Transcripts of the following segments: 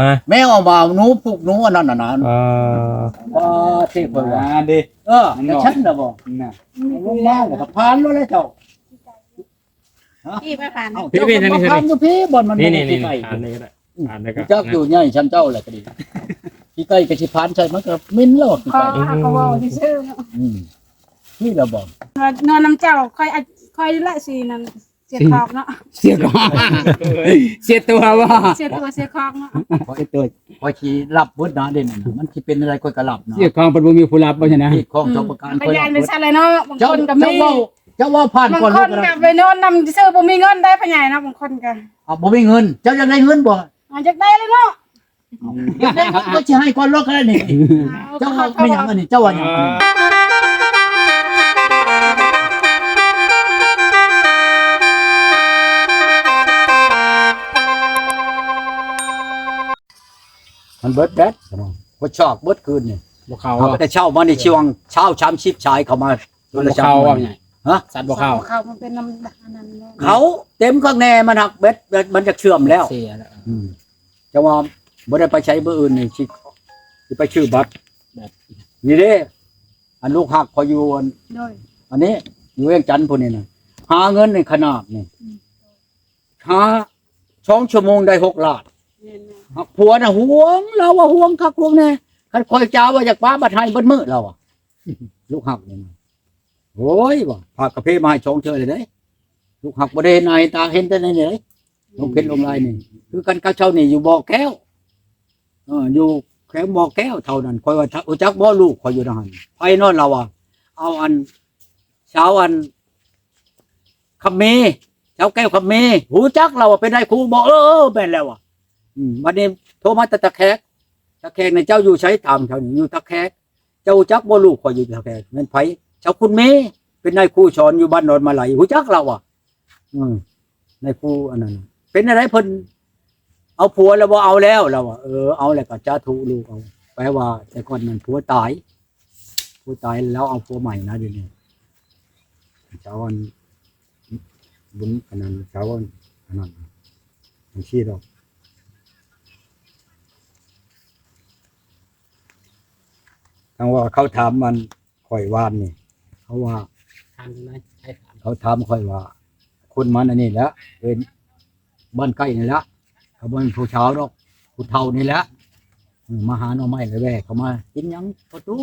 ມາ ແມວເອົາມາ ໜູ ພວກໜູອັນນັ້ນນະ ເອີ ວ່າເທດເພິ່ນວ່າ ມາເດ້ ເອີ ມັນ ແຕ່ ນອກ ຊັ້ນລະບໍ່ ນະ ລົງມາແລ້ວກໍຜ່ານໂລດແຫຼະເຈົ້າ ຮະ ທີ່ໄປຜ່ານ ເອົ້າ ພີ່ ເຈົ້າ ພີ່ ນີ້ ກໍ ນີ້ ມາຜ່ານຢູ່ພີ້ ບ່ອນມັນ ນີ້ ນີ້ ມີຂີ້ໄກ່ ນີ້ ອ່ານໄດ້ກໍໄດ້ ອ່ານໄດ້ກໍ ຈັກຢູ່ໃຫຍ່ຊ່ຳເຈົ້າແຫຼະກໍດີ ຂີ້ໄກ່ກໍຊິຜ່ານໃສ່ ມັນກໍເໝັນແລ້ວ ຂີ້ໄກ່ ກໍ ອືມ ກໍເວົ້າຊື່ໆ ເນາະ ອືມ ນີ້ລະບໍ່ ວ່ານອນນຳເຈົ້າ ຂ້ອຍ ຂ້ອຍລະຊິນັ້ນ ເສຍຂອກເນາະ ເສຍຂອກ ເສຍຕົວບໍ່ ເສຍຕົວເສຍຂອກເນາະ ເສຍຕົວ ຂ້ອຍຊິຮັບເບິດນະ ເດ້ ມັນຊິເປັນແນວໃດຂ້ອຍກໍຮັບນະ ເສຍຂອງເພິ່ນບໍ່ມີຜູ້ຮັບບໍ່ຊັ້ນນະ ເສຍຂອງ ອືມ ສອງປະການ ຂ້ອຍກໍຢ້ານເປັນຊັ້ນແຫຼະເນາະ ບາງຄົນກໍມີ ເຈົ້າ ເຈົ້າເວົ້າ ເຈົ້າເວົ້າຜ່ານ ບາງ ກ່ອນ ຄົນກໍໄປນອນນຳຊື່ໆ ບໍ່ມີເງິນໄດ້ພໍ່ໃຫຍ່ເນາະ ບາງຄົນກໍ ເອົາ ບໍ່ມີເງິນ ເຈົ້າຢາກໄດ້ເງິນບໍ່ ອາ ຢາກໄດ້ແຫຼະເນາະ ເອົາ ຢາກໄດ້ເງິນກໍຊິໃຫ້ກ່ອນໂລດກໍໄດ້ນີ້ ເຈົ້າວ່າແມ່ນຫຍັງອັນນີ້ ເຈົ້າວ່າຫຍັງອັນນີ້ ມັນເບິດແບັດ ກະຊອກເບິດຄືນນີ້ ບໍ່ເຂົ້າ ເອົາ ແຕ່ເຊົ້າມານີ້ ຊ່ວງເຊົ້າ ສາມສິບສາຍເຂົ້າມາ ບໍ່ເຂົ້າວ່າ ຮະ ສັດບໍ່ເຂົ້າ ເຂົ້າ ມັນເປັນນຳອັນນັ້ນແຫຼະ ເຂົ້າເຕັມຂ້າງແນ່ ມັນຫັກເບັດ ມັນຈະເຊື່ອມແລ້ວ ເສຍແລ້ວ ອືມ ຈັ່ງວ່າບໍ່ໄດ້ໄປໃສມື້ອື່ນນີ້ ຊິ ຊິໄປຊື້ບັດ ແບບ ນີ້ເດ້ ອັນລູກຮັກຂ້ອຍຢູ່ອັນ ໂດຍ ອັນນີ້ ຢູ່ວຽງຈັນພຸ້ນນີ້ນະ ຫາເງິນໃນຂະໜາດນີ້ ອືມ ຫາສອງຊົ່ວໂມງໄດ້ຫົກລ້ານ ແມ່ນໆ ຮັກຜົວນະຫວງ ລາວວ່າຫວງຄັກຫວງແນ່ ຄັນຂ້ອຍຈາວ່າຢາກປະບັດໃຫ້ເບິດມື້ລາວວ່າ ລູກຮັກນີ້ນະ ໂອ້ຍວ່າ ພາກາເຟມາໃຫ້ສອງເທື່ອແລ້ວເດ້ ລູກຮັກບໍ່ໄດ້ເຫັນໜ້າເຫັນຕາ ເຫັນແຕ່ໃນນີ້ເດ້ ລົງເພັດລົງລາຍນີ້ ຄືກັນກັບເຈົ້ານີ້ຢູ່ບໍ່ແກ້ວ ເອີ ຢູ່ແຂວງບໍ່ແກ້ວເທົ່ານັ້ນ ຂ້ອຍວ່າ ຮູ້ຈັກບໍ່ລູກຂ້ອຍຢູ່ນະຫັ້ນ ໃຜເນາະລາວວ່າ ເອົາອັນ ສາວອັນ ຄຳມີ ສາວແກ້ວຄຳມີ ຮູ້ຈັກລາວວ່າ ເປັນນາຍຄູບໍ່ ເອີ ເອີ ແມ່ນແລ້ວວ່າ ອືມ ບັດນີ້ໂທມາແຕ່ຕາແຂກ ຕາແຂກນີ້ ເຈົ້າຢູ່ໃສ ຖາມເຂົານີ້ ຢູ່ຕາແຂກ ເຈົ້າຮູ້ຈັກບໍ່ ລູກຂ້ອຍຢູ່ຕາແຂກ ແມ່ນໃຜ ສາວຄຸນມີ ເປັນນາຍຄູສອນຢູ່ບ້ານດອນມະໄລ ຮູ້ຈັກລາວວ່າ ອືມ ນາຍຄູອັນນັ້ນ ເປັນແນວໃດເພິ່ນເອົາຜົວແລ້ວບໍ່ ເອົາແລ້ວ ລາວວ່າ ເອີ ເອົາແລ້ວກໍສາທຸລູກເອົາ ແປວ່າແຕ່ກ່ອນນັ້ນຜົວຕາຍ ຜູ້ຕາຍແລ້ວເອົາຜົວໃໝ່ນະ ດຽວນີ້ ສາວອັນ ບຸນອັນນັ້ນ ສາວອັນນັ້ນ ຈັ່ງຊີ້ດອກ ທັງວ່າເຂົາຖາມມັນຂ້ອຍວານນີ້ ເຂົາວ່າ ຖາມຈັ່ງໃດ ໃຜຖາມ ເຂົາຖາມຂ້ອຍວ່າ ຄົນມັນອັນນີ້ແຫຼະ ເປັນ ບ້ານໃກ້ນີ້ແຫຼະ ກໍບໍ່ແມ່ນຜູ້ສາວດອກ ຜູ້ເຖົ້ານີ້ແຫຼະ ເອີ ມາຫາໜໍ່ໄມ້ແລ້ວແວ່ເຂົ້າມາ ກິນຫຍັງພໍ່ຕູ້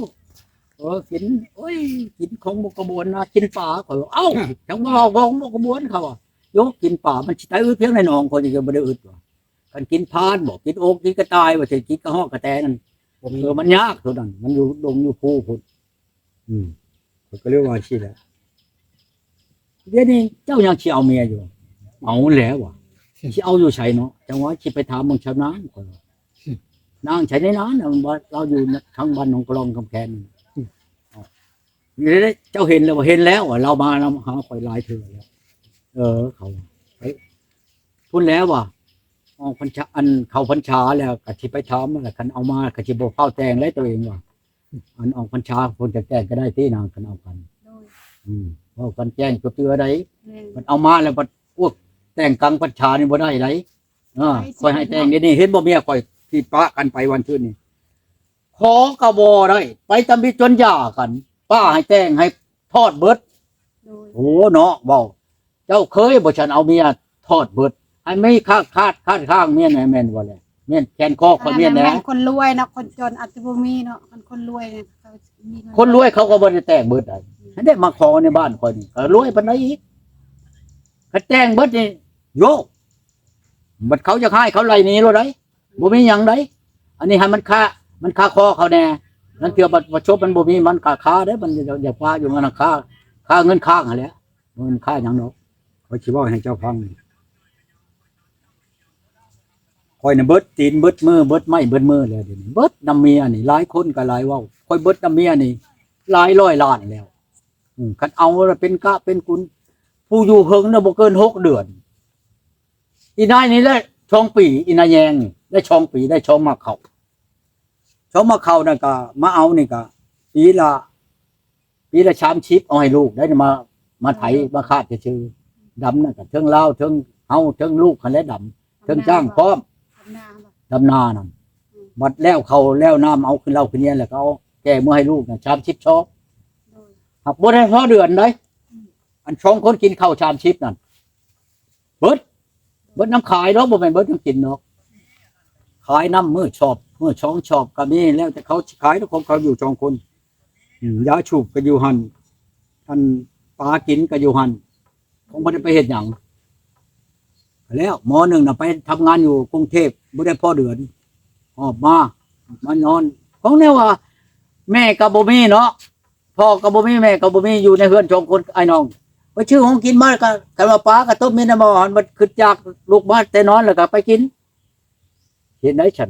ເອີ ກິນ ໂອ້ຍ ກິນຂອງໝົກກະບວນນະ ກິນປາ ຂ້ອຍວ່າ ເອົ້າ ຈັ່ງວ່າຂອງໝົກກະບວນ ເຂົາວ່າ ໂຍ ກິນປາ ມັນຊິຕາຍອຶດພຽງໃດ ນ້ອງຂ້ອຍນີ້ກໍບໍ່ໄດ້ອຶດວ່າ ຄັນກິນພານບໍ ກິນໂອກ ກິນກະຕ່າຍ ວ່າຊິກິນກະຮອກກະແຕນັ້ນ ບໍ່ມີ ເອີ ມັນຍາກໂຕນັ້ນ ມັນຢູ່ດົງຢູ່ພູພຸ້ນ ອືມ ຂ້ອຍກໍເລີຍວ່າຊີ້ແຫຼະ ດຽວນີ້ເຈົ້າຍັງຊິເອົາເມຍຢູ່ ເອົາແລ້ວວ່າ ຊິເອົາຢູ່ໃສເນາະ ຈັ່ງວ່າຊິໄປຖາມເບິ່ງຊາວນາງ ຂ້ອຍວ່າ ນາງໃສໃນນານະ ວ່າລາວຢູ່ທາງບ້ານໜອງກະລອງຄຳແຄນ ເຈົ້າເຫັນແລ້ວບໍ່ ເຫັນແລ້ວວ່າ ລາວມານຳຫາຂ້ອຍຫຼາຍເທື່ອແລ້ວ ເອີ ເຂົາໄປພຸ້ນແລ້ວວ່າ ອອກພັນສາ ອັນເຂົ້າພັນສາແລ້ວກໍຊິໄປຖາມ ຄັນເອົາມາກໍຊິບໍ່ຟ້າວແຕ່ງແລ້ວ ຕົວເອງວ່າ ອັນອອກພັນສາເພິ່ນຈະແຕ່ງກໍໄດ້ຕິນາງ ຄັນເອົາກັນ ໂດຍ ອືມ ເວົ້າກັນແຈ້ງຕົວເທື່ອໃດ ແມ່ນ ເພິ່ນເອົາມາແລ້ວບັດ ໂອ້ ແຕ່ງກາງພັນສານີ້ບໍ່ໄດ້ໃດ ເອີ ຂ້ອຍໃຫ້ແຕ່ງດຽວນີ້ ເຫັນບໍ່ເມຍຂ້ອຍທີ່ປະກັນໄປວັນຊືນນີ້ ຂໍກໍບໍ່ໄດ້ ໄປຕຳອິດຈົນຢ່າກັນ ປ້າໃຫ້ແຕ່ງໃຫ້ທອດເບິດ ໂດຍ ໂອ້ ເນາະ ເວົ້າ ເຈົ້າເຄີຍບໍ່ ສັນເອົາເມຍທອດເບິດ ໃຫ້ມີຄາດຄາດຄາດຄ້າງເມຍແດ່ ແມ່ນບໍ່ແລະ ແມ່ນແຂນຄໍຂ້ອຍເມຍແດ່ ອັນນັ້ນແມ່ນຄົນລວຍເນາະ ຄົນຈົນອາດຈະບໍ່ມີເນາະ ຄັນຄົນລວຍນີ້ເຂົາມີເງິນ ຄົນລວຍເຂົາກໍບໍ່ໄດ້ແຕ່ງເບິດໃດ ອືມ ອັນໃດມາຂໍໃນບ້ານຂ້ອຍນີ້ ກໍລວຍປານໃດອີກ ຄັນແຕ່ງເບິດນີ້ ໂຍ ບັດເຂົາຢາກໃຫ້ເຂົາໄລ່ໜີໂລດໃດ ບໍ່ມີຫຍັງໃດ ອັນນີ້ໃຫ້ມັນຄາ ມັນຄາຄໍເຂົາແດ່ ລາງເທື່ອບັດປະສົບມັນບໍ່ມີ ມັນກະຄາເດ້ ມັນຢາກ ຢາກພາຢູ່ ມັນຄາ ຄາເງິນຄ້າງຫັ້ນແຫຼະ ບໍ່ແມ່ນຄາຫຍັງດອກ ຂ້ອຍຊິເວົ້າໃຫ້ເຈົ້າຟັງ ຂ້ອຍນະເບິດຕີນເບິດມື ເບິດໄມ້ເບິດມືແລ້ວ ດຽວນີ້ເບິດນຳເມຍນີ້ ຫຼາຍຄົນກໍຫຼາຍເວົ້າ ຂ້ອຍເບິດນຳເມຍນີ້ຫຼາຍຮ້ອຍລ້ານແລ້ວ ອືມ ຄັນເອົາລະເປັນກະເປັນກຸນ ຜູ້ຢູ່ເຫິງນະບໍ່ເກີນຫົກເດືອນ ອີນາຍນີ້ແຫຼະສອງປີ ອີນາຍແຍງນີ້ໄດ້ສອງປີ ໄດ້ສອງໝາກເຂົ້າ ສອງໝາກເຂົ້ານັ້ນກະມາເອົານີ້ກະປີລະ ປີລະສາມສິບ ເອົາໃຫ້ລູກໄດ້ມາ ມາໄຖ ມາຄາດຊື່ໆ ດຳນັ້ນກະເທິງລາວ ເທິງເຮົາ ເທິງລູກຫັ້ນແຫຼະດຳ ເທິງຈ້າງພ້ອມ ດຳນາບໍ່? ດຳນານັ້ນ ບັດແລ້ວເຂົ້າແລ້ວນ້ຳ ເອົາຂຶ້ນເຫຼົ້າຂຶ້ນເຮຍ ແລ້ວກໍເອົາແກ່ເມືອໃຫ້ລູກນັ້ນ ສາມສິບຊອງ ໂດຍ ຫາກບໍ່ໄດ້ພໍເດືອນໃດ໋ ອັນສອງຄົນກິນເຂົ້າສາມສິບນັ້ນ ເບິດ ເບິດນຳຂາຍດອກ ບໍ່ແມ່ນເບິດນຳກິນດອກ ຂາຍນຳ ມື້ຊອບ ມື້ສອງຊອບກໍມີ ແລ້ວແຕ່ເຂົາຊິຂາຍ ຂອງເຂົາຢູ່ສອງຄົນ ອາ ຢາສູບກໍຢູ່ຫັ້ນ ອັນປາກິນກໍຢູ່ຫັ້ນ ຄົງບໍ່ໄດ້ໄປເຮັດຫຍັງ ແລ້ວໝໍໜຶ່ງນະໄປທຳງານຢູ່ກຸງເທບ ບໍ່ໄດ້ພໍເດືອນ ຫອບມາ ມານອນ ຂອງແນວວ່າ ແມ່ກໍບໍ່ມີເນາະ ພໍ່ກໍບໍ່ມີ ແມ່ກໍບໍ່ມີ ຢູ່ໃນເຮືອນສອງຄົນອ້າຍນ້ອງ ໄປຊື້ຂອງກິນມາກໍ ຄັນວ່າປາກໍຕົ້ມມີໃນໝໍຫັ້ນ ມັນຄຶດຢາກ ລຸກມາແຕ່ນອນແລ້ວກໍໄປກິນ ເຮັດໄດ້ຊັ້ນ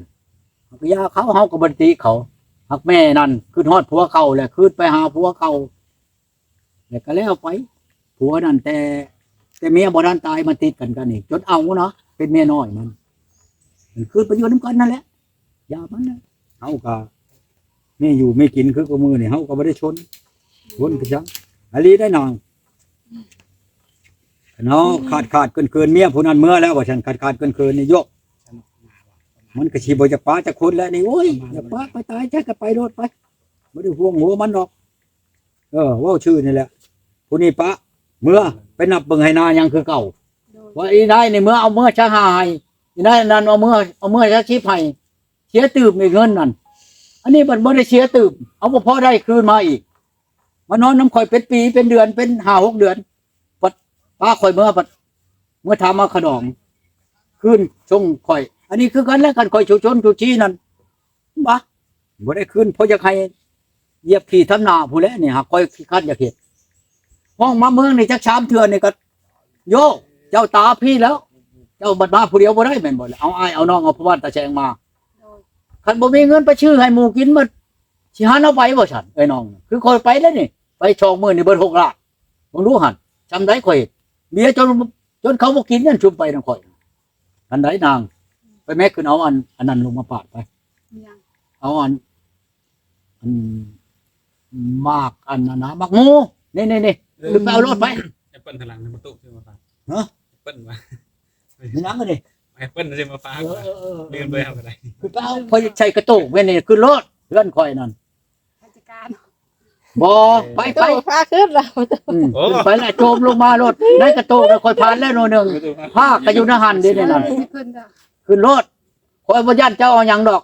ເຮົາກໍຢ່າເຂົາ ເຮົາກໍບໍ່ໄດ້ຕິເຂົາ ຫາກແມ່ນັ້ນຄຶດຮອດຜົວເກົ່າແຫຼະ ຄຶດໄປຫາຜົວເກົ່າ ແລ້ວກໍແລ້ວໄປ ຜົວນັ້ນແຕ່ ແຕ່ເມຍບໍ່ທັນຕາຍ ມາຕິດກັນກັນນີ້ ຈົນເອົາເນາະ ເປັນເມຍນ້ອຍມັນ ມັນຄືໄປຢູ່ນຳກັນນັ້ນແຫຼະ ຢ່າມັນນະ ເຮົາກໍມີຢູ່ມີກິນຄືກະມື້ນີ້ ເຮົາກໍບໍ່ໄດ້ຊົນ ຊົນຄືຫຍັງ ອີ່ຫຼີໄດ໋ນາງ ຄັນເຮົາຂາດໆເຂີນໆ ເມຍຜູ້ນັ້ນເມືອແລ້ວວ່າຊັ້ນ ຂາດໆເຂີນໆນີ້ ໂຍະ ມັນກໍຊິບໍ່ຢາກປະຈັກຄົນແລ້ວນີ້ ໂອ້ຍ ຢາກປະ ໄປຕາຍໃສກໍໄປໂລດໄປ ບໍ່ໄດ້ຫ່ວງຫົວມັນດອກ ເອີ ເວົ້າຊື່ນີ້ແຫຼະ ຜູ້ນີ້ປະ ເມືອ ໄປນັບເບິ່ງໄຮ່ນາຍັງຄືເກົ່າ ໂດຍ ວ່າອີນາຍນີ້ເມືອ ເອົາເມືອຊະຫ້າໄຮ່ ອີນາຍນັ້ນເອົາເມືອ ເອົາເມືອຊະສິບໄຮ່ ເສຍຕື່ມອີກເງິນນັ້ນ ອັນນີ້ບັດບໍ່ໄດ້ເສຍຕື່ມ ເອົາບໍ່ພໍໄດ້ຄືນມາອີກ ມານອນນຳຂ້ອຍເປັນປີເປັນເດືອນ ເປັນຫ້າຫົກເດືອນ ບັດປາຂ້ອຍເມືອ ບັດເມືອຖາມເອົາຂະດອງ ຄືນສົ່ງຂ້ອຍ ອັນນີ້ຄືກັນແຫຼະ ຄັນຂ້ອຍຊຸຊົນຊຸຊີນັ້ນ ບາ ບໍ່ໄດ້ຄືນ ເພາະຢາກໃຫ້ຢຽບຂີ້ທຳໜ້າພຸ້ນແຫຼະນີ້ ຫາກຂ້ອຍຂີ້ຄັນຢາກເຮັດ ຮ້ອງມາເມືອງນີ້ຈັກສາມເທື່ອນີ້ກໍ ໂຢ ເຈົ້າຕາພີ້ແລ້ວ ເຈົ້າບັດມາຜູ້ດຽວບໍ່ໄດ້ແມ່ນບໍ່ລະ ເອົາອ້າຍເອົານ້ອງ ເອົາຜູ້ບ້ານຕາແຊງມາ ໂດຍ ຄັນບໍ່ມີເງິນໄປຊື້ໃຫ້ໝູ່ກິນ ມັນຊິຫັນເອົາໄປບໍ່ຊັ້ນ ເອີຍນ້ອງ ຄືຂ້ອຍໄປແລ້ວນີ້ ໄປສອງມື້ນີ້ເບິດຫົກລ້ານ ເບິ່ງດູຫັ້ນ ຊ່ຳໃດຂ້ອຍ ເບຍຈົນ ຈົນເຂົາບໍ່ກິນ ຍັງຊຸມໄປນຳຂ້ອຍ ອັນໃດນາງ ໄປແມັກຂຶ້ນເອົາອັນ ອັນນັ້ນລົງມາປາດໄປ ຫຍັງ ເອົາອັນ ອັນ ໝາກອັນນັ້ນນະ ໝາກໝູ່ ນີ້ໆໆ ເອີ ຂຶ້ນໄປເອົາໂລດໄປ ແອັບເປິ້ນທາງຫຼັງ ມາຕຸກ ມາຝາກ ຮະ ແອັບເປິ້ນວ່າ ມີນຳອັນນີ້ ແອັບເປິ້ນຊິມາຝາກ ເອີໆໆ ມີເບີເຮົາກໍໄດ້ ຂຶ້ນໄປເອົາ ຂ້ອຍໃສ່ກະໂຕກແມ່ນນີ້ ຂຶ້ນໂລດ ເຮືອນຂ້ອຍນັ້ນ ໃຜຈັດການ ບໍ່ ໄປ ໄປ ໂຕພາຂຶ້ນແລ້ວ ອືມ ໂອ້ ຂຶ້ນໄປແລ້ວໂຈມລົງມາໂລດ ໃນກະໂຕກນະ ຂ້ອຍຜ່ານແລ້ວໜ່ວຍໜຶ່ງ ພາກກໍຢູ່ໃນຫັ້ນເດ້ ໃນນັ້ນ ຂຶ້ນໂລດ ຂ້ອຍບໍ່ຢ້ານເຈົ້າເອົາຫຍັງດອກ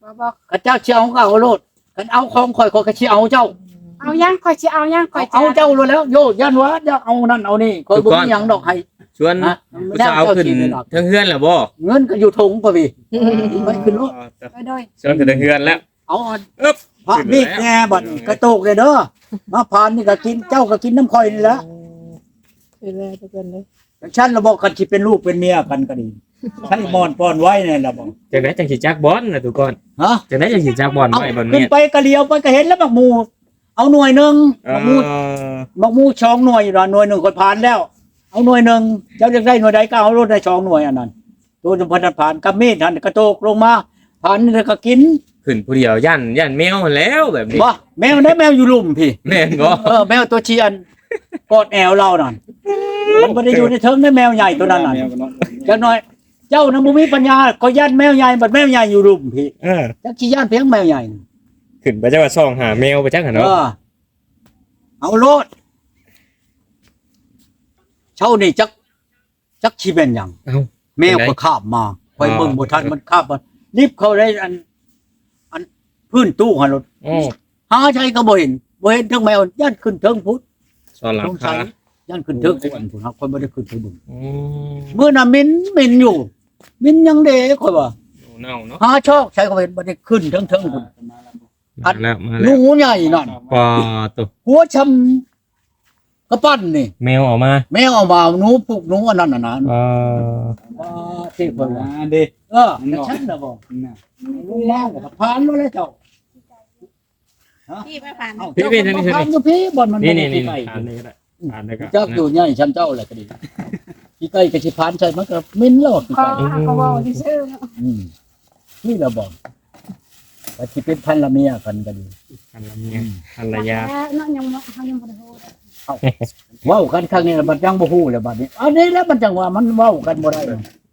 ບໍ່ ບໍ່ ຄັນເຈົ້າຊິເອົາກໍເອົາໂລດ ຄັນເອົາຂອງຂ້ອຍ ຂ້ອຍກໍຊິເອົາເຈົ້າ ເອົາຫຍັງ ຂ້ອຍຊິເອົາຫຍັງ ຂ້ອຍ ເອົາເຈົ້າໂລດແລ້ວ ໂຍ ຢ້ານວ່າຈະເອົານັ້ນເອົານີ້ ຂ້ອຍບໍ່ມີຫຍັງດອກໃຫ້ ຊວນ ຮະ ຜູ້ສາວຂຶ້ນເທິງເຮືອນແລ້ວບໍ່ ເງິນກໍຢູ່ຖົງກໍມີ ໄປຂຶ້ນໂລດ ໂດຍ ໂດຍ ຊວນຂຶ້ນເທິງເຮືອນແລ້ວ ເອົາອັນ ອຶບ ພະມີດແດ່ບັດ ຂຶ້ນແລ້ວ ກະໂຕກແດ່ເດີ ມາຜ່ານນີ້ກໍກິນ ເຈົ້າກໍກິນນຳຂ້ອຍນີ້ແຫຼະ ໂອ້ ເປັນແລ້ວທຸກຄົນເດີ ຈັ່ງຊັ້ນລະບໍ່ ຄັນຊິເປັນລູກເປັນເມຍກັນກໍດີ ໃຊ້ໝອນປ່ອນໄວ້ແນ່ລະບໍ່ ຈັ່ງໃດຈັ່ງຊິຈັກບ່ອນນະຕຸກອນ ຮະ ຈັ່ງໃດຈັ່ງຊິຈັກບ່ອນໄວ້ບ່ອນເມຍ ຂຶ້ນໄປກໍຫຼຽວໄປກໍເຫັນແລ້ວໝາກໝູ່ ເອົາໜ່ວຍໜຶ່ງ ເອີ ໝາກໝູ່ ໝາກໝູ່ສອງໜ່ວຍຢູ່ນະ ໜ່ວຍໜຶ່ງຂ້ອຍຜ່ານແລ້ວ ເອົາໜ່ວຍໜຶ່ງ ເຈົ້າຢາກໄດ້ໜ່ວຍໃດກໍເອົາໂລດ ໄດ້ສອງໜ່ວຍອັນນັ້ນ ໂຕຈະບໍ່ທັນຜ່ານ ກຳມີດຫັ້ນ ກະໂຕກລົງມາ ຜ່ານນີ້ແລ້ວກໍກິນ ຂຶ້ນຜູ້ດຽວ ຢ້ານ ຢ້ານແມວຫັ້ນແລ້ວແບບນີ້ ບໍ່ ແມວໃດ ແມວຢູ່ລຸ່ມພີ້ ແມ່ນບໍ່ ເອີ ແມວຕົວທີ່ອັນກອດແອວລາວນັ້ນ ມັນບໍ່ໄດ້ຢູ່ໃນເທິງໃດ ແມວໃຫຍ່ຕົວນັ້ນນະ ແມວເນາະ ຈັກໜ້ອຍ ເຈົ້ານະບໍ່ມີປັນຍາ ຂ້ອຍຢ້ານແມວໃຫຍ່ ບັດແມວໃຫຍ່ຢູ່ລຸ່ມພີ້ ເອີ ຈັກຊິຢ້ານພຽງແມວໃຫຍ່ ຂຶ້ນໄປຈັກວ່າສ່ອງຫາແມວໄປຈັກຫັ້ນເນາະ ເອີ ເອົາໂລດ ເຊົ້ານີ້ຈັກ ຈັກຊິແມ່ນຫຍັງ ເອົ້າ ແມວກໍຄາບມາ ຂ້ອຍເບິ່ງບໍ່ທັນ ມັນຄາບມາ ລິບເຂົ້າໃນອັນ ອັນພື້ນຕູ້ຫັ້ນໂລດ ໂອ້ ຫາໃສກໍບໍ່ເຫັນ ບໍ່ເຫັນເທິງແມວ ຢ້ານຂຶ້ນເທິງພຸ້ນ ຊ້ອນຫຼັງຄາ ຢ້ານຂຶ້ນເທິງ ໂອ້ ພຸ້ນ ຂ້ອຍບໍ່ໄດ້ຂຶ້ນໄປເບິ່ງ ອືມ ມື້ນັ້ນເໝັນ ເໝັນຢູ່ ເໝັນຫຍັງເດ ຂ້ອຍວ່າ ເນົ່າເນາະ ຫາຊອກໃສກໍບໍ່ເຫັນ ບັດນີ້ຂຶ້ນເທິງໆພຸ້ນ ມາແລ້ວ ມາແລ້ວ ໜູໃຫຍ່ນັ້ນ ປາໂຕ ຫົວຊ່ຳ ກະປັ້ນນີ້ ແມວເອົາມາ ແມວເອົາມາ ໜູປຸກໜູອັນນັ້ນນະ ເອີ ປາເທດເພິ່ນວ່າ ເດ້ ເອີ ມັນອອກ ຊັ້ນລະບໍ່ ນະ ລົງມາແລ້ວກໍຜ່ານໂລດແລ້ວເຈົ້າ ຮະ ພີ່ໄປຜ່ານ ເອົ້າ ພີ່ ພີ່ ເຈົ້າກໍຜ່ານຢູ່ພີ້ ບ່ອນມັນ ນີ້ ນີ້ ນີ້ ໃກ້ໆ ຜ່ານນີ້ກໍໄດ້ ອືມ ຜ່ານນີ້ກໍ ຈັກຢູ່ໃຫຍ່ຊ່ຳເຈົ້າແຫຼະກໍດີ ຂີ້ໄກ່ກໍຊິຜ່ານໃສ່ ມັນກໍເໝັນແລ້ວ ຂີ້ໄກ່ ເຂົາເວົ້າຊື່ໆ ອືມ ນີ້ລະບໍ່ ວ່າຊິເປັນພັນລະເມຍກັນກໍດີ ພັນລະເມຍ ອືມ ພັນລະຍາ ເນາະ ຍັງ ເຮົາຍັງບໍ່ໄດ້ຮູ້ເດ້ ເອົ້າ ເວົ້າກັນຄັ້ງນີ້ລະບັດຍັງບໍ່ຮູ້ແລ້ວບັດນີ້ ອັນນີ້ແຫຼະມັນຈັ່ງວ່າມັນເວົ້າກັນບໍ່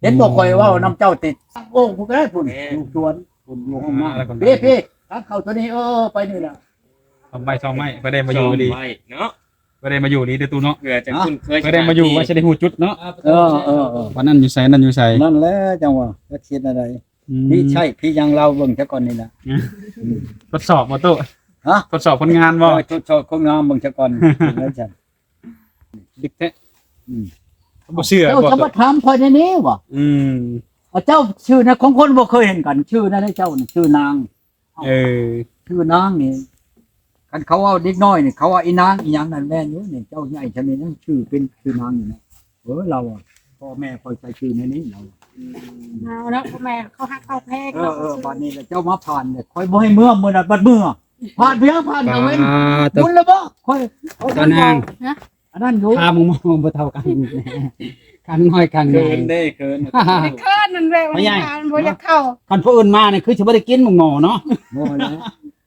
ໄດ້ ເຫັນບໍ່ ຂ້ອຍເວົ້ານຳເຈົ້າຕິ ໂອ້ ຜູ້ກໍໄດ້ພຸ້ນ ແມ່ນ ຢູ່ສວນ ພຸ້ນຢູ່ຫ້ອງນ້ຳ ອ່າ ແລ້ວກໍ ເພ ເພ ທາງເຂົ້າຕົວນີ້ ເອີ ໄປນີ້ລະ ສອງໄມ້ ສອງໄມ້ ບໍ່ໄດ້ມາຢູ່ອີ່ຫຼີ ສອງໄມ້ເນາະ ບໍ່ໄດ້ມາຢູ່ອີ່ຫຼີເດີຕູ້ເນາະ ເພື່ອຈະຄຸ້ນເຄີຍ ບໍ່ໄດ້ມາຢູ່ ສະຖານທີ່ ວ່າຊິໄດ້ຮູ້ຈຸດເນາະ ເອີ ເອີ ເອີ ວ່ານັ້ນຢູ່ໃສ ນັ້ນຢູ່ໃສ ນັ້ນແຫຼະ ຈັ່ງວ່າ ຈັກເຮັດແນວໃດ ອືມ ພິໄສພິຍັງລາວເບິ່ງຊະກ່ອນນີ້ລະ ອືມ ທົດສອບບໍ່ຕູ້ ຮະ ທົດສອບຜົນງານບໍ່ ເອີ ທົດສອບຜົນງານເບິ່ງຊະກ່ອນ ຈັ່ງໃດຊັ້ນ ດິກແທ້ ອືມ ບໍ່ເຊື່ອ ເຈົ້າ ບໍ່ ຈະມາຖາມຂ້ອຍແນວນີ້ຫວາ ອືມ ເຈົ້າຊື່ນະ ຂອງຄົນບໍ່ເຄີຍເຫັນກັນ ຊື່ນະ ເຈົ້ານີ້ ຊື່ນາງ ເອີ ຊື່ນາງນີ້ ຄັນເຂົາເວົ້າເດັກນ້ອຍນີ້ ເຂົາວ່າອີນາງອີຫຍັງນັ້ນແມ່ນຢູ່ນີ້ ເຈົ້າໃຫຍ່ຊຳນີ້ຍັງຊື່ເປັນຊື່ນາງຢູ່ນະ ເອີ ລາວວ່າ ພໍ່ແມ່ຂ້ອຍໃສ່ຊື່ແນວນີ້ ລາວວ່າ ອືມ ເອົາເນາະ ພໍ່ແມ່ເຂົາຮັກເຂົາແພງ ເອີ ເນາະ ເອີ ບາດນີ້ລະເຈົ້າມາຜ່ານເລີຍ ຂ້ອຍບໍ່ໃຫ້ເມືອ ມື້ນັ້ນບັດເມືອ ຜ່ານເພຍ ຜ່ານກາງເວັນ ບຸນລະບໍ່ ຂ້ອຍ ເອົານາງ ຮະ ອັນນັ້ນຢູ່ ຂ້າມມອງບໍ່ເທົ່າກັນ ຂ້າງນ້ອຍຂ້າງໃຫຍ່ ເຂີນເດ້ ເຂີນ ເຂີນນັ້ນແຫຼະ ບໍ່ຢາກເຂົ້າ ຄັນຜູ້ອື່ນມານີ້ຄືຊິບໍ່ໄດ້ກິນໝາກໝໍເນາະ ບໍ່ແລ້ວ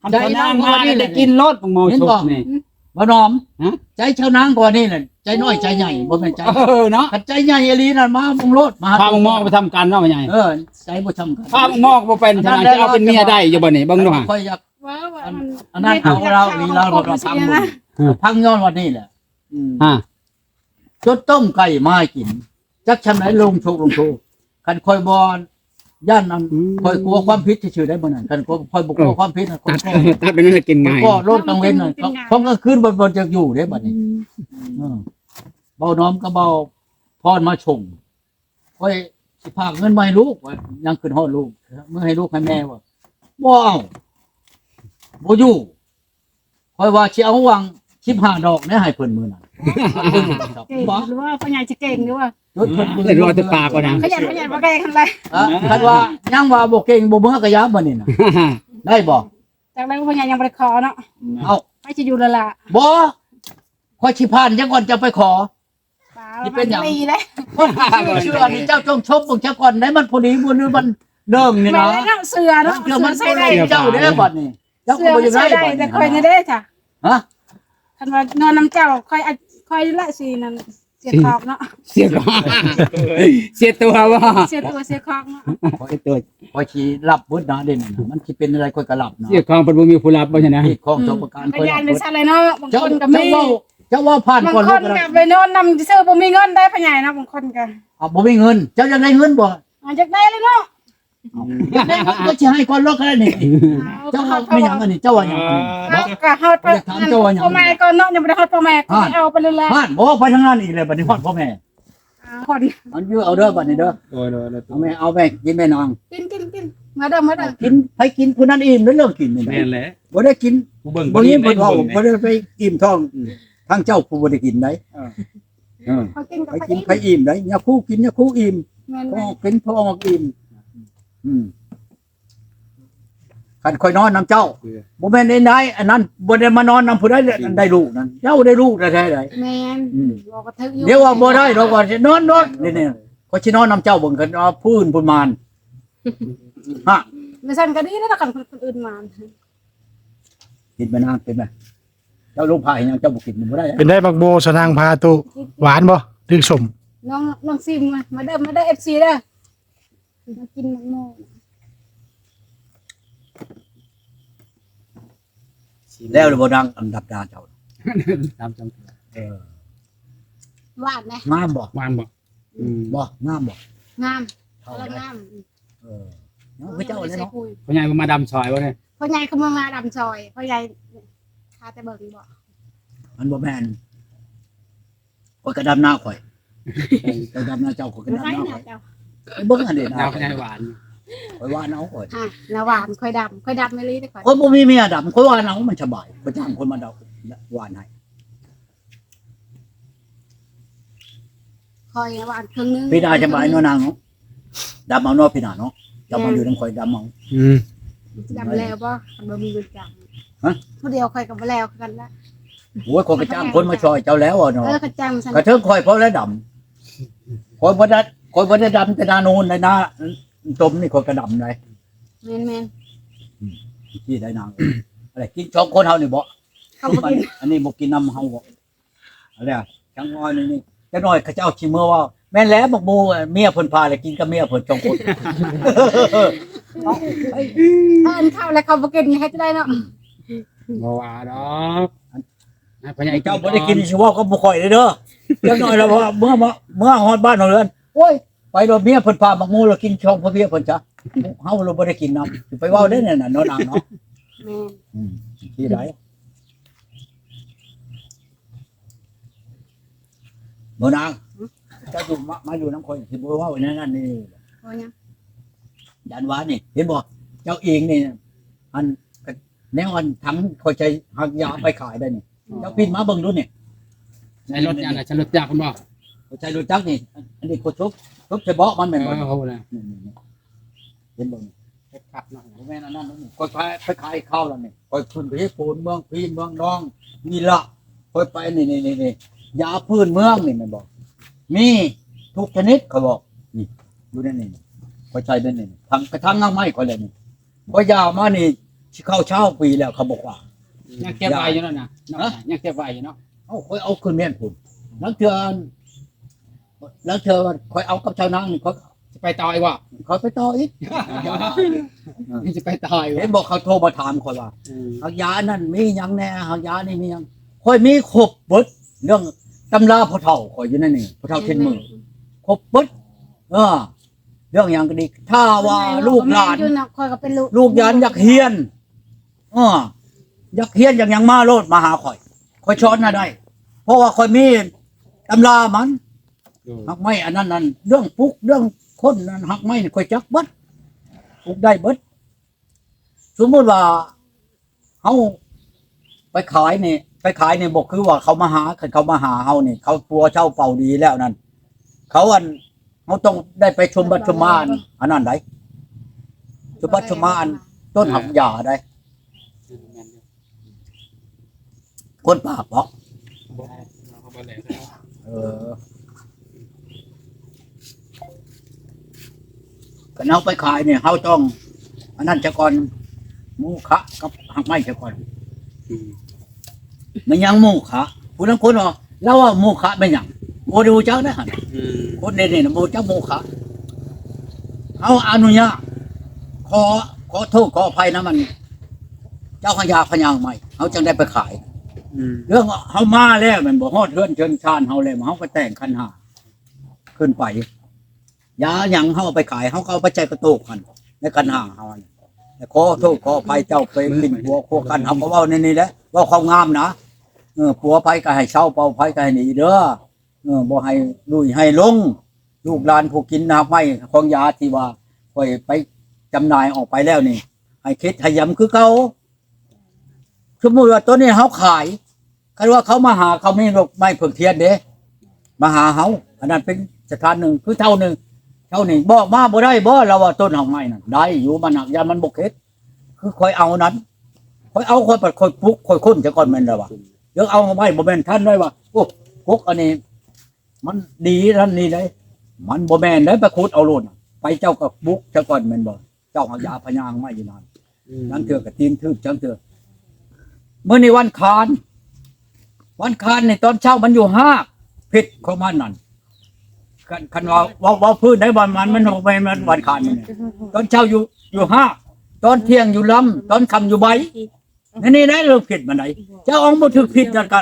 ຄັນຊາວນາງມານີ້ໄດ້ກິນໂລດໝາກໝໍ ເຫັນບໍ່ ສຸກນີ້ ອືມ ບໍ່ນອມ ຮະ ໃຈຊາວນາງກວ່ານີ້ແຫຼະ ໃຈນ້ອຍໃຈໃຫຍ່ ບໍ່ແມ່ນໃຈ ເອີ ເນາະ ຄັນໃຈໃຫຍ່ອີ່ຫຼີນັ້ນມາເບິ່ງໂລດ ມາຫາ ພາໝາກໝໍໄປທຳກັນເນາະ ວ່າຫຍັງ ເອີ ໃຈບໍ່ທຳກັນ ພາໝາກໝໍບໍ່ເປັນ ອັນນັ້ນແຫຼະ ຊິເອົາເປັນເມຍໄດ້ຢູ່ບໍ່ນີ້ ເບິ່ງດູຫາ ຂ້ອຍຢາກ ວ່າ ວ່າ ອັນ ອັນນັ້ນເອົາລາວນີ້ລາວບໍ່ຕ້ອງຟັງ ອືມ ຟັງຍ້ອນວ່ານີ້ແຫຼະ ອືມ ຮະ ຈົນຕົ້ມໄກ່ມາໃຫ້ກິນ ຈັກຊ່ຳໃດ ລົງໂທດ ລົງໂທດ ຄັນຂ້ອຍບໍ່ຢ້ານນັ້ນ ອືມ ຂ້ອຍກົວຄວາມຜິດຊື່ໆ ໄດ໋ ມື້ນັ້ນ ຄັນຂ້ອຍ ຂ້ອຍບໍ່ກົວຄວາມຜິດນະ ຂ້ອຍ ຕັດ ຕັດໄປນັ້ນແຫຼະ ກິນງ່າຍ ກໍລົງກາງເວັນນະ ຂອງກາງຄືນບໍ່ ບໍ່ຢາກຢູ່ເດ້ ບັດນີ້ ອືມ ເອີ ເບົານ້ອມກັບເບົາພອນມາສົ່ງ ຂ້ອຍຊິຝາກເງິນມາໃຫ້ລູກ ວ່າຍັງຂຶ້ນຮອດລູກ ເມືອໃຫ້ລູກໃຫ້ແມ່ ວ່າບໍ່ເອົາ ບໍ່ຢູ່ ຂ້ອຍວ່າຊິເອົາຫວ່າງສິບຫ້າດອກແດ່ໃຫ້ເພິ່ນມື້ນັ້ນ ເກັ່ງ ບໍ່ ຫຼືວ່າພໍ່ໃຫຍ່ຊິເກັ່ງຢູ່ວ່າ ຈົນເພິ່ນບໍ່ຢູ່ ເພິ່ນວ່າແຕ່ປາກວ່ານະ ຂະຫຍັນ ຂະຫຍັນບໍ່ເກັ່ງຫັ້ນແຫຼະ ຮະ ຄັນວ່າຍັງວ່າບໍ່ເກັ່ງ ບໍ່ເມືອກະຢ່າ ບັດນີ້ນະ ໄດ້ບໍ່ ຈັກແລ້ວພໍ່ໃຫຍ່ຍັງບໍ່ໄດ້ຂໍເນາະ ເອົ້າ ໃຜຊິຢູ່ລະລະ ບໍ່ ຂ້ອຍຊິຜ່ານ ຈັ່ງກ່ອນຈະໄປຂໍ ຊິເປັນຫຍັງ ເຊື່ອນີ້ ເຈົ້າຈົ່ງຊົມເບິ່ງຊະກ່ອນໄດ໋ ມັນພໍດີບໍ່ ຫຼືມັນເລີ່ມນີ້ນະ ແມ່ນແລ້ວເນາະ ເຊື່ອເນາະ ເຊື່ອມັນບໍ່ໄດ້ ເຊື່ອໃສ່ໄດ້ ເຈົ້າເດ້ບັດນີ້ ເຈົ້າກໍບໍ່ຢາກໄດ້ບັດນີ້ ແຕ່ຂ້ອຍນີ້ເດ້ຈ້ະ ຮະ ຄັນວ່ານອນນຳເຈົ້າ ຂ້ອຍ ຂ້ອຍລະຊິນັ້ນ ເສຍຂອງເນາະ ເສຍຂອງ ເສຍຕົວບໍ່ ເສຍຕົວເສຍຂອງເນາະ ເສຍຕົວ ຂ້ອຍຊິຮັບເບິດນະ ເດ້ ມັນຊິເປັນແນວໃດຂ້ອຍກໍຮັບນະ ເສຍຂອງເພິ່ນບໍ່ມີຜູ້ຮັບບໍ່ຊັ້ນນະ ຂອງສອງປະການ ກໍຢ້ານແມ່ນຊັ້ນແຫຼະເນາະ ບາງຄົນກໍມີ ເຈົ້າເວົ້າ ເຈົ້າເວົ້າຜ່ານກ່ອນ ບາງຄົນກໍໄປນອນນຳຊື່ໆ ບໍ່ມີເງິນໄດ້ພໍ່ໃຫຍ່ເນາະ ບາງຄົນກໍ ເອົາ ບໍ່ມີເງິນ ເຈົ້າຢາກໄດ້ເງິນບໍ່ ອາ ຢາກໄດ້ແຫຼະເນາະ ຢາກໄດ້ເງິນກໍຊິໃຫ້ກ່ອນລອກກໍໄດ້ນີ້ ເຈົ້າເວົ້າແມ່ນຫຍັງອັນນີ້ ເຈົ້າວ່າຫຍັງອັນນີ້ ເອົາ ກໍຮອດ ຢາກຖາມເຈົ້າວ່າຫຍັງ ພໍ່ແມ່ກ່ອນເນາະ ຍັງບໍ່ໄດ້ຮອດພໍ່ແມ່ ຮອດ ກໍຊິເອົາໄປເລີຍແຫຼະ ຮອດ ບໍ່ໄປທາງນັ້ນອີກແລ້ວ ບັດນີ້ຮອດພໍ່ແມ່ ອ່າ ຄົນ ມັນຢູ່ ເອົາເດີ ບັດນີ້ເດີ ໂດຍໆ ເອົາແມ່ ເອົາແມ່ ກິນແມ່ນາງ ກິນ ກິນ ກິນ ມາເດີ ມາເດີ ກິນ ໃຜກິນຜູ້ນັ້ນອີ່ມເດີ ເລື່ອງກິນນີ້ ແມ່ນແຫຼະ ບໍ່ໄດ້ກິນ ຜູ້ເບິ່ງ ບໍ່ຍິນເພິ່ນເວົ້າ ບໍ່ໄດ້ໄປອີ່ມທ້ອງ ອືມ ທາງເຈົ້າຜູ້ບໍ່ໄດ້ກິນໄດ ເອີ ເອີ ໃຜກິນໃຜອີ່ມໄດ ຍາຄູກິນຍາຄູອີ່ມ ແມ່ນໆ ພໍກິນພໍອອກອີ່ມ ອືມ ຄັນຂ້ອຍນອນນຳເຈົ້າ ເອີ ບໍ່ແມ່ນໄດ້ ອັນນັ້ນບໍ່ໄດ້ມານອນນຳຜູ້ໃດ ອັນໄດ້ລູກນັ້ນ ເຈົ້າໄດ້ລູກແທ້ໆໃດ ແມ່ນ ອືມ ເວົ້າກໍຖືກຢູ່ ດຽວວ່າບໍ່ໄດ້ດອກ ວ່າຊິນອນ ນອນ ນີ້ໆ ຂ້ອຍຊິນອນນຳເຈົ້າເບິ່ງ ຄັນວ່າຜູ້ອື່ນເພິ່ນມານ ຮະ ແມ່ນຊັ້ນກໍດີແລ້ວ ຄັນຄົນອື່ນມານ ກິນແມ່ນາງ ກິນແມ່ ເຈົ້າລົງພາເຮັດຫຍັງ ເຈົ້າບໍ່ກິນບໍ່ໄດ້ ເປັນໄດໝາກໂມສະນາງພາຕູ້ ຫວານບໍ່ ຫຼືສົ້ມ ນ້ອງ ນ້ອງຊິມ ມາເດີ ມາເດີ ເອັຟຊີ ເດີ ມາກິນໝາກໂມ ແລ້ວບໍ່ນາງ ອັນດັບດາເຈົ້າ ຕາມຈັງ ເອີ ຫວານນະ ງາມບໍ່ ຫວານບໍ່ ອືມ ບໍ່ ງາມບໍ່ ງາມ ເທົ່າໃດ ງາມ ເອີ ເນາະ ຄືເຈົ້າແຫຼະເນາະ ພໍ່ໃຫຍ່ມາດຳຊອຍບໍ່ນີ້ ພໍ່ໃຫຍ່ກໍມາ ມາດຳຊອຍ ພໍ່ໃຫຍ່ ຂ້າແຕ່ເບິ່ງບໍ່ ມັນບໍ່ແມ່ນ ຂ້ອຍກໍດຳນາຂ້ອຍ ເຈົ້າດຳນາເຈົ້າ ຂ້ອຍກໍດຳນາຂ້ອຍ ເບິ່ງອັນນີ້ນາ ໜາວໃຫຍ່ຫວານ ຂ້ອຍຫວານເອົາຂ້ອຍ ຮະ ໜາວຫວານ ຂ້ອຍດຳ ຂ້ອຍດຳອີ່ຫຼີເດ້ຂ້ອຍ ຂ້ອຍບໍ່ມີເມຍດຳ ຂ້ອຍຫວານເອົາ ມັນສະບາຍ ຂ້ອຍຈ້າງຄົນມາດຳ ຫວານໃຫ້ ຂ້ອຍຫວານເຄິ່ງໜຶ່ງ ປີໜ້າຈະມາເນາະນາງເນາະ ດຳເອົາເນາະ ປີໜ້າເນາະ ເຈົ້າມາຢູ່ນຳຂ້ອຍດຳເອົາ ອືມ ດຳແລ້ວບໍ່ ຄັນບໍ່ມີເງິນຈ້າງ ຮະ ຜູ້ດຽວຂ້ອຍກໍບໍ່ແລ້ວຄືກັນລະ ໂອ້ຍ ຂ້ອຍກໍຈ້າງຄົນມາຊ່ອຍເຈົ້າແລ້ວເນາະ ເອີ ກໍຈ້າງຊັ້ນ ກະເທີງຂ້ອຍພໍແລ້ວດຳ ຂ້ອຍບໍ່ໄດ້ ຂ້ອຍບໍ່ໄດ້ດຳແຕ່ໜ້າໂນນໃດ ໜ້າຕົມນີ້ຂ້ອຍກໍດຳໄດ ແມ່ນໆ ອືມ ທີ່ໄດ້ນາງ ອະໄລ ກິນສອງຄົນເຮົານີ້ບໍ່ ເຂົາບໍ່ກິນ ອັນນີ້ບໍ່ກິນນຳເຮົາບໍ່ ອັນນີ້ ຈັ່ງນ້ອຍນີ້ ຈັກໜ້ອຍເຂົາເຈົ້າຊິເມືອວ່າ ແມ່ນແຫຼະ ບັກໝູ່ເມຍເພິ່ນພາແລ້ວກິນກັບເມຍເພິ່ນສອງຄົນ ເອີ ເພິ່ນເຂົ້າແລ້ວເຂົາບໍ່ກິນເຮັດຈັ່ງໃດເນາະ. ບໍ່ວ່າດອກ ນາຍພໍ່ໃຫຍ່ ເຈົ້າບໍ່ໄດ້ກິນຊິເວົ້າກັບໝູ່ຂ້ອຍເດີ ຈັກໜ້ອຍລະເມື່ອ ເມື່ອຮອດບ້ານຮອດເຮືອນ ໂອ້ຍ ໄປໂລດ ເມຍເພິ່ນພາບັກໝູ່ລະກິນຊ່ອງພໍ່ເພຍເພິ່ນຊະ ເຮົາລະບໍ່ໄດ້ກິນນຳ ຊິໄປເວົ້າໄດ້ແນວນັ້ນເນາະນາງເນາະ. ແມ່ນ ອືມ ທີ່ໃດ ບໍ່ນາງ ເຈົ້າຢູ່ມາ ມາຢູ່ນຳຂ້ອຍຊິບໍ່ເວົ້າແນວນັ້ນນີ້ ເວົ້າຫຍັງ? ຢ້ານວ່ານີ້ ເຫັນບໍ່ ເຈົ້າເອງນີ້ ອັນ ແນວອັນຖັງຂ້ອຍໃສ່ຮັກຢາໄປຂາຍໄດ້ນີ້ ເຈົ້າປິ່ນມາເບິ່ງດູນີ້ ໃສ່ລົດຈັກນະ ໃສ່ລົດຈັກພຸ້ນບໍ່? ໃສ່ລົດຈັກນີ້ ອັນນີ້ຂ້ອຍທົບ ທົບໃສ່ເບາະມັນແມ່ນບໍ່? ເອີ ເອົານະ ນີ້ໆໆ ເຫັນບໍ່ນີ້? ເຮັດຄັກເນາະ ບໍ່ແມ່ນອັນນັ້ນນີ້ ຂ້ອຍໄປ ໄປຂາຍຄາວແລ້ວນີ້ ຂ້ອຍຂຶ້ນໄປເຮັດໂພນເມືອງພີເມືອງນອງນີ້ລະ ຂ້ອຍໄປນີ້ໆໆ ຢາພື້ນເມືອງນີ້ແມ່ນບໍ່? ມີທຸກຊະນິດ ຂ້ອຍບອກ ນີ້ ຢູ່ໃນນີ້ ຂ້ອຍໃສ່ໃນນີ້ ທັງກະທັງຮາກໄມ້ຂ້ອຍແຫຼະນີ້ ຂ້ອຍຢາມານີ້ຊິເຂົ້າຊາວປີແລ້ວ ເຂົາບໍ່ຂວາງ ຍັງເກັບໄວ້ຢູ່ນັ້ນນະ ຮະ ຍັງເກັບໄວ້ຢູ່ເນາະ. ເອົ້າ ຂ້ອຍເອົາຂຶ້ນແມ່ນພຸ້ນ ລາງເທື່ອ ລາງເທື່ອຂ້ອຍເອົາກັບຊາວນານີ້ ຂ້ອຍ ຊິໄປຕໍ່ອີກບໍ່? ຂ້ອຍໄປຕໍ່ອີກ ຊິໄປຕໍ່ອີກ ເຫັນບໍ່ ເຂົາໂທມາຖາມຂ້ອຍວ່າ ອືມ ຮັກຢານັ້ນມີຫຍັງແດ່ ຮັກຢານີ້ມີຫຍັງ ຂ້ອຍມີຄົບເບິດ ເລື່ອງຕຳລາພໍ່ເຖົ້າຂ້ອຍຢູ່ໃນນີ້ ພໍ່ເຖົ້າເທັນມື ຄົບເບິດ ເອີ ເລື່ອງຫຍັງກໍດີ ຖ້າວ່າລູກຫຼານ ຂ້ອຍກໍເປັນລູກ ລູກຫຼານຢາກຮຽນ ເອີ ຢາກຮຽນຢາກຫຍັງມາໂລດ ມາຫາຂ້ອຍ ຂ້ອຍສອນໃຫ້ໄດ້ ເພາະວ່າຂ້ອຍມີຕຳລາມັນ ໂດຍ ຮາກໄມ້ອັນນັ້ນນັ້ນ ເລື່ອງປຸກເລື່ອງຄົ້ນນັ້ນ ຮາກໄມ້ນີ້ຂ້ອຍຈັກເບິດ ປຸກໄດ້ເບິດ. ສົມມຸດວ່າເຮົາໄປຂາຍນີ້ ໄປຂາຍນີ້ບໍ່ຄືວ່າເຂົາມາຫາ ຄັນເຂົາມາຫາເຮົານີ້ ເຂົາປົວເຊົາເປົ່າດີແລ້ວນັ້ນ ເຂົາອັນ ເຮົາຕ້ອງໄດ້ໄປຊົມບັດຊົມມາອັນ ອັນນັ້ນໃດ ສົມບັດສົມມາອັນຕົ້ນຮັກຢາໃດ ຄົນປາກເບາະ ບໍ່ ເຮົາບໍ່ແຫຼະ ເອີ ຄັນເຮົາໄປຂາຍນີ້ ເຮົາຕ້ອງອັນນັ້ນຊະກ່ອນ ໂມຄະກັບຮາກໄມ້ຊະກ່ອນ ອືມ ແມ່ນຫຍັງໂມຄະ? ຜູ້ລາງຄົນວ່າ ລາວວ່າໂມຄະແມ່ນຫຍັງ? ບໍ່ໄດ້ຮູ້ຈັກເດ້ຫັ້ນ ອືມ ຄົນເດນີ້ນະບໍ່ຮູ້ຈັກໂມຄະ ເຮົາອະນຸຍາດ ຂໍ ຂໍໂທດຂໍອະໄພນຳອັນ ເຈົ້າພະຍາພະຍາໄມ້ ເຮົາຈັ່ງໄດ້ໄປຂາຍ ອືມ ເລື່ອງເຮົາມາແລ້ວແມ່ນບໍ່ ຮອດເຮືອນເທິງຊານເຮົາແລ້ວ ເຮົາກໍແຕ່ງຂັນຫ້າຂຶ້ນໄປ ຢາຫຍັງເຮົາເອົາໄປຂາຍ ເຮົາກໍເອົາໄປໃສ່ກະໂຕກຫັ້ນ ໃນຂັນຫ້າເຮົາຫັ້ນ ແລະຂໍໂທດຂໍອະໄພເຈົ້າໄປຫຼິ້ນຜົວຄົວກັນ ເຮົາກໍເວົ້າແນວນີ້ແຫຼະ ເວົ້າຄວາມງາມນະ ເອີ ຜົວໃຜກໍໃຫ້ເຊົາ ເປົ່າໃຜກໍໃຫ້ໜີເດີ ເອີ ບໍ່ໃຫ້ລຸຍໃຫ້ຫຼົງ ລູກຫຼານຜູ້ກິນຮາກໄມ້ຂອງຢາທີ່ວ່າຂ້ອຍໄປຈຳໜ່າຍອອກໄປແລ້ວນີ້ ໃຫ້ເຂັດໃຫ້ຢຳຄືເກົ່າ. ສົມມຸດວ່າຕອນນີ້ເຮົາຂາຍ ຄັນວ່າເຂົາມາຫາ ເຂົາມີດອກໄມ້ເຜິ້ງທຽນເດ້ ມາຫາເຮົາ ອັນນັ້ນເປັນສະຖານໜຶ່ງ ຄືເທົ່າໜຶ່ງ ເທົ່ານີ້ບອກມາບໍ່ໄດ້ບໍ່? ລາວວ່າຕົ້ນຮາກໄມ້ນັ້ນໄດ້ຢູ່ ມັນຫາກຢາມັນບໍ່ເຂັດ ຄືຂ້ອຍເອົານັ້ນ ຂ້ອຍເອົາ ຂ້ອຍປັດ ຂ້ອຍປຸກ ຂ້ອຍຄົ້ນຊະກ່ອນ ແມ່ນລະວ່າ ເລື່ອງເອົາຮາກໄມ້ບໍ່ແມ່ນທ່ານໄດ້ວ່າ ໂອ້ ກົກອັນນີ້ມັນດີນັ້ນນີ້ໄດ໋ ມັນບໍ່ແມ່ນໄດ໋ ໄປຂຸດເອົາໂລດ ໄປເຈົ້າກໍບຸກຊະກ່ອນແມ່ນບໍ່? ເຈົ້າເອົາຢາພະຍາມາຢູ່ນັ້ນ ອືມ ລາງເທື່ອກໍຕີນຖືກ ລາງເທື່ອ ມື້ນີ້ວັນຄານ ວັນຄານນີ້ຕອນເຊົ້າມັນຢູ່ຮາກ ພິດຂອງມັນນັ້ນ ຄັນ ຄັນວ່າເວົ້າ ເວົ້າພື້ນໄດ້ ວັນ ມັນ ມັນ ມັນ ວັນຄານນີ້ ຕອນເຊົ້າຢູ່ ຢູ່ຮາກ ຕອນທ່ຽງຢູ່ລຳ ຕອນຄ່ຳຢູ່ໃບ ໃນນີ້ໄດ້ເລື່ອງຜິດມັນໄດ໋ ເຈົ້າເອົາບໍ່ຖືກຜິດນັ້ນກໍ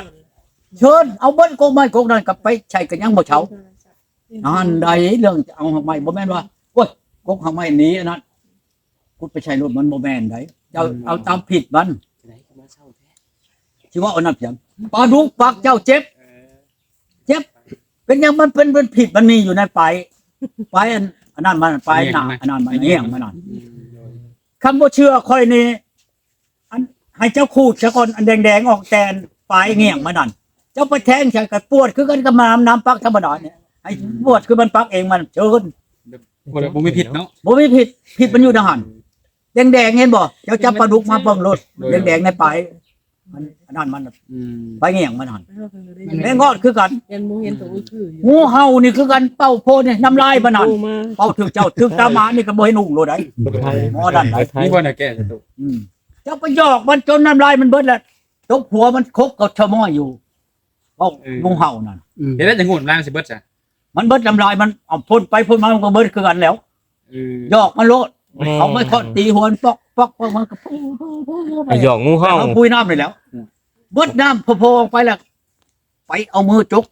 ເຊີນເອົາເບິດ ກົກໄມ້ກົກນັ້ນກໍໄປໃສ່ກໍຍັງບໍ່ເຊົາ ອັນໃດເລື່ອງເອົາຮາກໄມ້ ບໍ່ແມ່ນວ່າ ໂອ້ຍ ກົກຮາກໄມ້ໜີອັນນັ້ນ ຂຸດໄປໃສ່ໂລດ ມັນບໍ່ແມ່ນໃດ໋ ເຈົ້າ ອືມ ເອົາຕາມຜິດມັນ ຊິເວົ້າອັນນັ້ນພຽງ ປາດຸກປັກເຈົ້າເຈັບ ເອີ ເຈັບ ເປັນຫຍັງມັນເປັນ ເປັນຜິດ ມັນມີຢູ່ໃນປາຍ ປາຍອັນ ອັນນັ້ນມັນ ປາຍໜ້າ ປາຍຫຍັງ ອັນນັ້ນມັນ ປາຍຫຍັງ ແຫ້ງມັນນັ້ນ ອືມ ໂດຍ ຄັນບໍ່ເຊື່ອຂ້ອຍນີ້ ອັນ ໃຫ້ເຈົ້າຂູດຊະກ່ອນ ອັນແດງໆອອກ ແຕ່ອັນປາຍແຫ້ງມັນນັ້ນ ເຈົ້າໄປແທງໃສ່ກໍປວດຄືກັນກັບນ້ຳ ນ້ຳປັກທຳມະດານີ້ ໃຫ້ປວດຄືມັນປັກເອງມັນ ເຊີນ ແບບບໍ່ ແບບບໍ່ມີຜິດເນາະ ບໍ່ມີຜິດ ຜິດມັນຢູ່ໃນຫັ້ນ ແດງໆ ເຫັນບໍ່? ເຈົ້າຈັບປາດຸກມາເບິ່ງໂລດ ໂດຍ ແດງໆ ໃນປາຍ ອັນ ອັນນັ້ນມັນ ອືມ ໃບແງ່ງມັນຫັ້ນ ແມ່ງອດຄືກັນ ຍັງບໍ່ເຫັນໂຕອື່ນຄືຢູ່ ງູເຫົ່ານີ້ຄືກັນ ເປົ່າໂພດນີ້ ນ້ຳລາຍມັນຫັ້ນ ໂຕມາ ເປົ່າຖືກເຈົ້າ ຖືກຕາໝານີ້ກໍບໍ່ເຫັນຮຸ່ງໂລດໃດ ບໍ່ໄດ້ ໝໍນັ້ນໃດ ມີບໍ່ແນວແກ້ຊະຕຸ ອືມ ເຈົ້າໄປຢອກມັນຈົນນ້ຳລາຍມັນເບິດແລ້ວ ຕົບຫົວມັນຄົກກໍຊະມ້ອຍຢູ່ ເວົ້າ ເອີ ງູເຫົ່ານັ້ນ ອືມ ເຮັດໄດ້ຈັ່ງງູນລາງຊິເບິດຊະ ມັນເບິດນ້ຳລາຍ ມັນເອົາພົ່ນໄປພົ່ນມາ ມັນກໍເບິດຄືກັນແລ້ວ ເອີ ຢອກມັນໂລດ ອືມ ເອົາໄມ້ຄ້ອນຕີຫົວມັນປອກ ປອກ ປອກ ມັນກໍ ໄປຢອກງູເຫົ່າ ແຕ່ເຮົາປຸຍນ້ຳນີ້ແລ້ວ ເບິດນ້ຳໂພໆອອກໄປແລ້ວ ໄປເອົາມືຈົກ